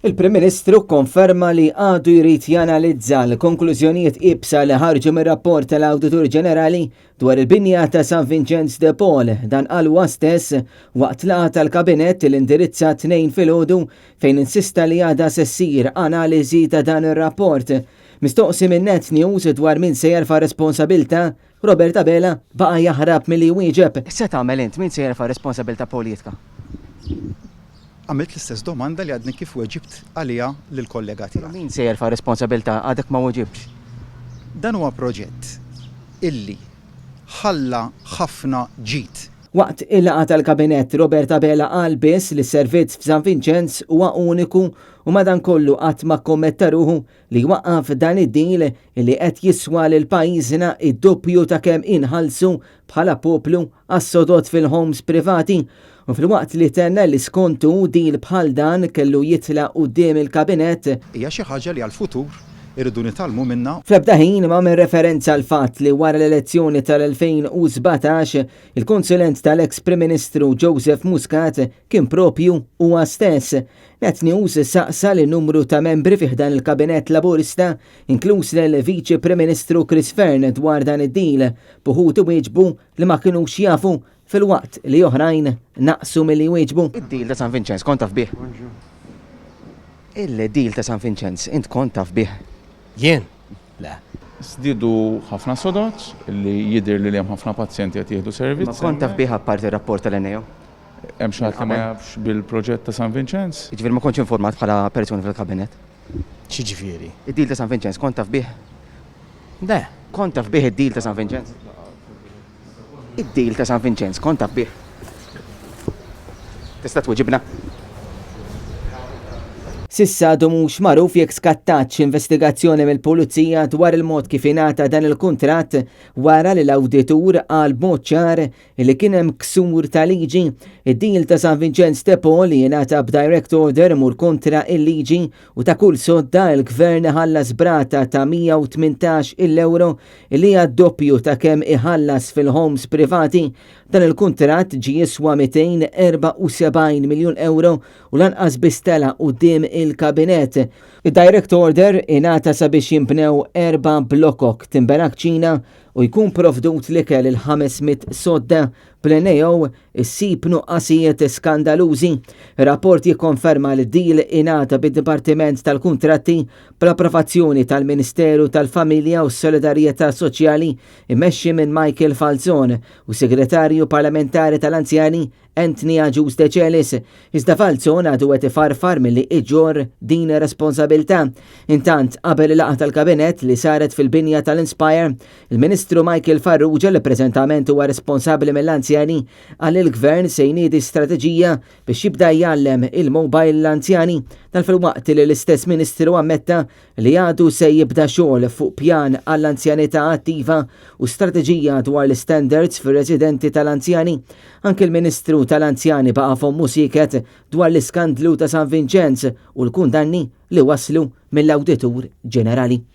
Il-Prim Ministru kkonferma li għadu jrid janalizza l-konklużjonijiet iebsa li ħarġu mir-rapport tal-Awditur Ġenerali dwar il-binja ta' San Vinċenz de Paul. Dan qal huwa stess waqt laqgħa tal-Kabinett li indirizza t-Tnejn filgħodu fejn insista li għada se ssir analiżi ta' dan ir-rapport. Mistoqsi minn Net News dwar min se jerfa' responsabilità, Robert Abela baqa' jaħrab milli jwieġeb. X'se tagħmel int? Min se jerfa' responsabilità politika? Għamilt l-istess domanda li għadni kif weġibt għaliha lill-kollega tiegħek. Min se jerfa' responsabilità? Għadek ma weġibtx. Dan huwa proġett illi ħalla ħafna ġid. Waqt il-laqgħa tal-Kabinett, Robert Abela qal biss li s-servizz f'San Vinċenz huwa uniku u madankollu qatt ma kkommetta ruħu li jwaqqaf dan id-deal li qed jiswa lil pajjiżna id-doppju ta' kemm inħallsu bħala poplu għas-sodod fil-homes privati u filwaqt li tenna li skont hu deal bħal dan kellu jitla' quddiem il-Kabinett. Hija xi ħaġa li għall-futur irridu nitgħallmu minnha. Fl-ebda ħin m'għamel referenza għall-fatt li wara l-elezzjoni tal-2017, il-konsulent tal-eks Prim Ministru Joseph Muscat kien proprju huwa stess. Net News saqsa lil numru ta' membri fi ħdan il-Kabinett Laburista, inkluż lil Viċi Prim Ministru Chris Fearne dwar dan id-deal, b'uħud iwieġbu li ma kinux jafu filwaqt li oħrajn naqsu milli jwieġbu. Id-deal ta' San Vinċenz kont taf bih? Il-deal ta' San Vinċenz int kont taf bih? Jien? Le. Żdiedu ħafna sodod li jidher li hemm ħafna pazjenti qed jieħdu servizz. Ma kont taf bih apparti r-rapport tal-NAO? Hemm xi ħadd li ma jafx bil-proġett ta' San Vinċenz? Jiġifieri ma kontx informat bħala persuna fil-kabinett? X'jiġifieri? Id-deal ta' San Vinċenz kont taf bih? Le. Kont taf bih id-deal ta' San Vinċenz? Id-deal ta' San Vinċenz kont taf bih? Tista' tweġibna? S'issa għadu mhux magħruf jekk skattatx investigazzjoni mill-Pulizija dwar il-mod kif ingħata dan il-kuntratt wara li l-awditur qal b'mod ċar li kien hemm ksur ta' liġi. Id-deal ta' San Vinċenz de Paul li jingħata b'direct order imur kontra il-liġi u ta' kull sodda il-Gvern iħallas b'rata ta' 118 il-ewro li hija d-doppju ta' kemm iħallas fil-homes privati. Dan il-kuntratt ġie jiswa 274 miljun ewro u lanqas biss tela' quddiem il-Kabinett. Id-direct order ingħata sabiex jinbnew erba' blokok, tinbena kċina u jkun provdut l-ikel lil 500 sodda bl-NAO issib nuqqasijiet skandalużi. Ir-rapport jikkonferma li d-deal ingħata bid-Dipartiment tal-Kuntratti bl-approvazzjoni tal-Ministeru tal-Familja u s-Solidarjetà Soċjali immexxi minn Michael Falzon u Segretarju Parlamentari tal-Anzjani Anthony Agius Decelis, iżda Falzon għadu qed ifarfar milli iġorr din ir-responsabilità. Intant, qabel il-laqgħa tal-Kabinett li saret fil-binja tal-Inspire, il-Ministru Michael Farrugia li preżentament huwa responsabbli mill-anzjani qal li l-Gvern se jniedi strateġija biex jibda jgħallem il-mobile l-anzjani. Dan filwaqt li l-istess Ministru ammetta li għadu se jibda xogħol fuq pjan għall-anzjanità attiva u strateġija dwar l-istandards fir-residenti tal-anzjani. Anki l-Ministru tal-Anzjani baqa' fommu sieket dwar l-iskandlu ta' San Vinċenz u l-kundanni li waslu mill-Awditur Ġenerali.